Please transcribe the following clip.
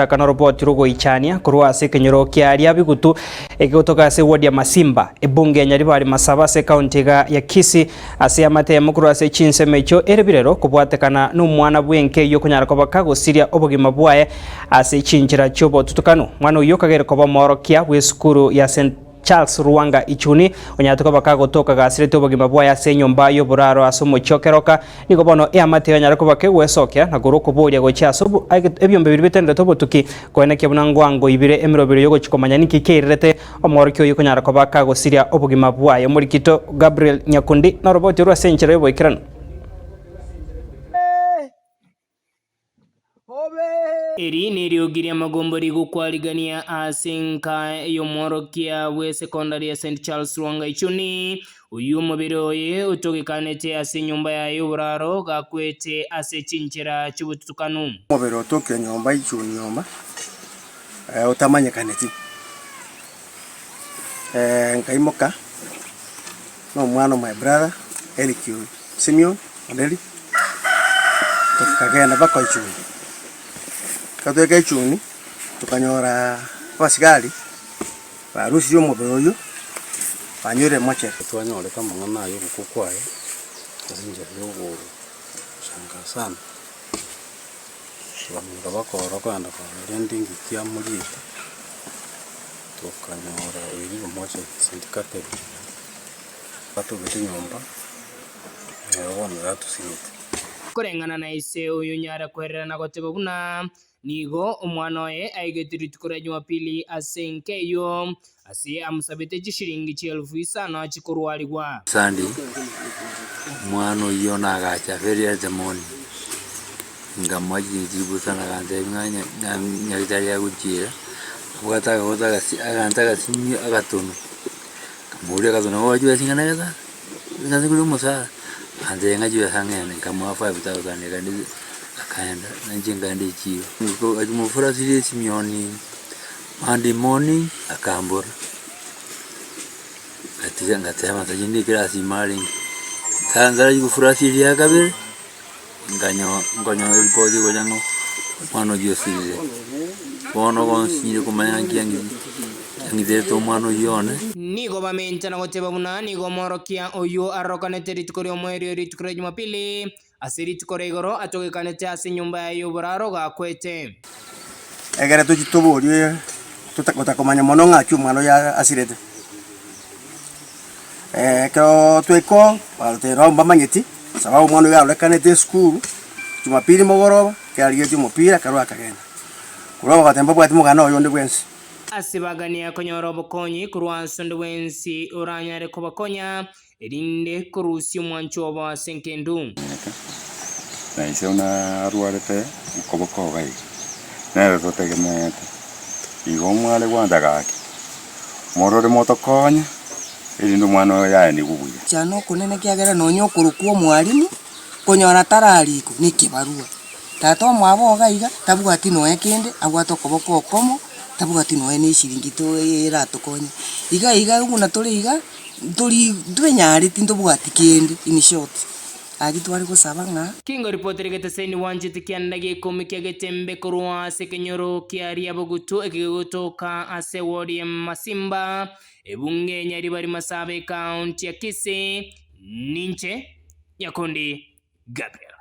Aka noroboti rw'ogoichania korwa ase ekenyoro kia Riabigutu egegotoka ase eward ya Masimba, ebunge ya Nyaribari Masaba ase ekaunti iga ya Kisii ase amatemo korwa ase chinsemo echio ere birero kobwatekana nomwana bw'enka eyio okonyara koba kagosiria obogima bwaye ase chinchera chiobotutukanu. Omwana oyio kagere koba omoorokia bw'esukuru ya St. Charles Lwanga Ichuni, onyarete koba kagotoka gasirete obogima bwaye ase enyomba y'oboraro ase omochie o Keroka, nigo bono eamate yonyare koba kegwesokia na korwa okoboria gochia ase ebiombe biria bitenderete obotuki, koenekia buna ngwango ibire emeroberi y'ogochia komanya ninki keirerete omworokia oyio konyara koba kagosiria obogima bwaye. Omorikito Gabriel Nyakundi noroboti orwo ase enchera y'oboikeranu. Eri neriogi ri'amagombo rigokwarigania ase enka y'omworokia bw'esekondari ya St Charles Lwanga Ichuni, oyio omobere oye otogekanete ase enyomba yaye y'oboraro gakwete ase chinchera chi'obotutukanu. Omobere otokire nyomba Ichuni nyomba otamanyekaneti, nkaimoka na omwana o my brother Eric Simeon Onderi, tokagenda mpaka Ichuni. Ekero twaika Ichuni, tokanyora abasigari barusirie omobere oyio, banyorire mortuary. Twanyorete amang'ana aya ogokwa kwaye ase enchera ya ogoshangaa sana, tokaminyora bakorora kogenda korora rende engaki amoriete, tokanyora oirire mortuary St Catherine, atogete nyomba. Nero bono yatusinyete. Koreng'ana na ise oyo onyare kwerera na goteba buna nigo omwana oye aigete rituko ria Jumapili ase enka eyio, ase amosabete chishilingi chielfu isano chikorwarigwa. Sunday, omwana oyio nagacha very early morning, nkamoa chinye chibusa na agantebia ng'a nya- nya- nyagetari agochiera, abwate akagoto agasi aganto agasinyu agatonu, nkamoboria agatonu nabo chibesa ing'ana gete. Nase kore omosara, agantebia ng'a chibesa ng'ende, nkamoa 5000 ekandi akaenda, na inche nkaenda echiro. Achimofurasirie esimioni Monday morning, akambora, ngatiga ngateba ntachi ndie ekerasi ime arenge. Ntarachia gofurasia eria ya kabere. Nkanyo nkonyora eripoti egocha ng'a omwana oyio osirire, bono gonsinyire komanya nki ang'iterete omwana oyio one. Nigo bamenta na goteba buna nigo omworokia oyio arorokanete rituko ri'omoerio rituko ria Jumapili, ase rituko ria igoro atogekanete ase enyomba yaye y'oboraro gakwete. Ekere tochie toborie tota gotakomanya mono ng'aki omwana oyo asirete. Ekero twaika oo, bagatotebia nabo mbamanyeti, sababu omwana oyo arorekanete esukuru, jumapili mogoroba, ekero arigetie omopira akarwa akagenda. Korwa bagateba mbabwati moganda oyo onde bwensi. Ase bagania konyora obokonyi korwa ase onde bwensi oranyare kobakonya, Erinde korusia omwancho obo ase engendu. Na ise buna arwarete okoboko iga iga, nere totegemeete. Igo mware gwancha gaki, morore motokonye, erinde omwana oyo aenigwe buya. Chana okonene ekiagera nonya okorokwa omwalimu, konyora tararikwa na ekebarua. Tata omwabo iga iga, tabwati nonya kende, abwate okoboko okomo, tabwati nonya na eshiringi to eratokonye. Iga iga buna tore iga. Ntori ntwenyareti ntobwati kende, in short, ayio tware gosaba ng'a. Kingo ripoti rigeteseni bwanchete kianda gia ikomi kia Getembe korwa ase ekenyoro kia Riabogutu eke gegotoka ase eward ya Masimba, ebunge ya Nyaribari Masaba ecounty ya Kisii. Ninche Nyakundi Gabriel.